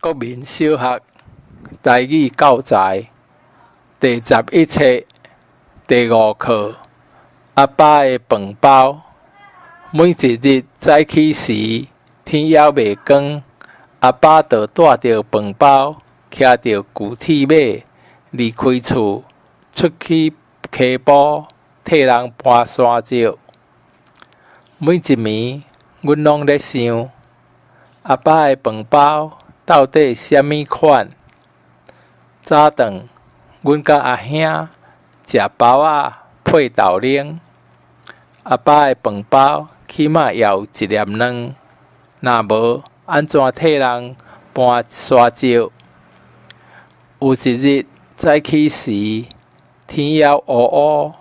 國民小學台語教材第11冊第五課，阿爸的飯包。每一日早起時，天猶未光，阿爸就帶著飯包，騎著舊鐵馬離開厝，出去溪埔替人搬山石。每一暝，阮攏咧想，阿爸的飯包到底啥物款？早頓，阮佮阿兄食包仔配豆奶。阿爸的飯包起碼也有一粒卵，若無按怎替人搬山石？有一日早起時，天猶烏烏，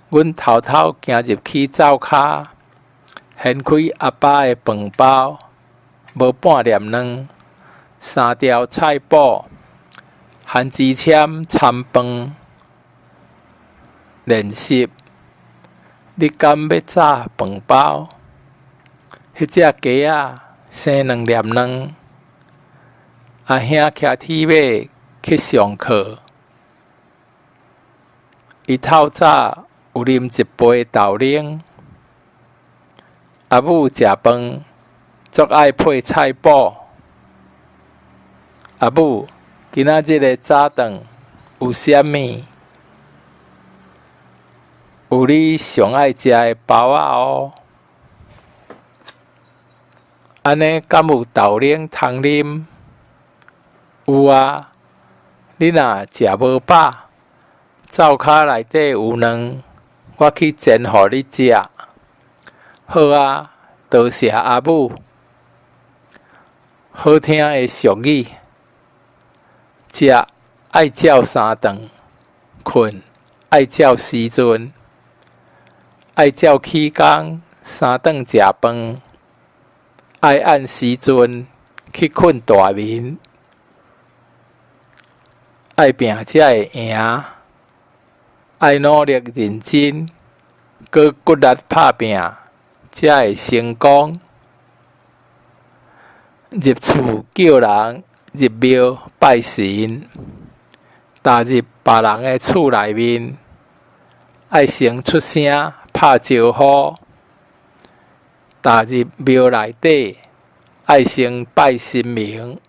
阮偷偷行入去灶跤，掀開阿爸的飯包，無半粒卵，三條菜脯，番薯籤摻飯。練習，你敢欲炸飯包？彼隻雞仔生兩粒卵。阿兄騎鐵馬去上課，伊透早有啉一杯豆奶。阿母食飯足愛配菜脯。阿母，今仔日的早頓有啥物？有你上愛食的包仔哦。按呢敢有豆奶通啉？有啊，你若食無飽，灶跤內底有卵，我去煎予你食。好啊，多謝阿母。好聽的俗語：食愛照三頓，睏愛照時陣，愛照起工三頓食飯，愛按時陣去睏大眠，愛拚才會贏，愛努力認真，閣骨力拍拚，才會成功。入厝叫人，入廟拜神，踏入別人的厝內面，愛先出聲拍招呼。踏入廟內底，愛先拜神明。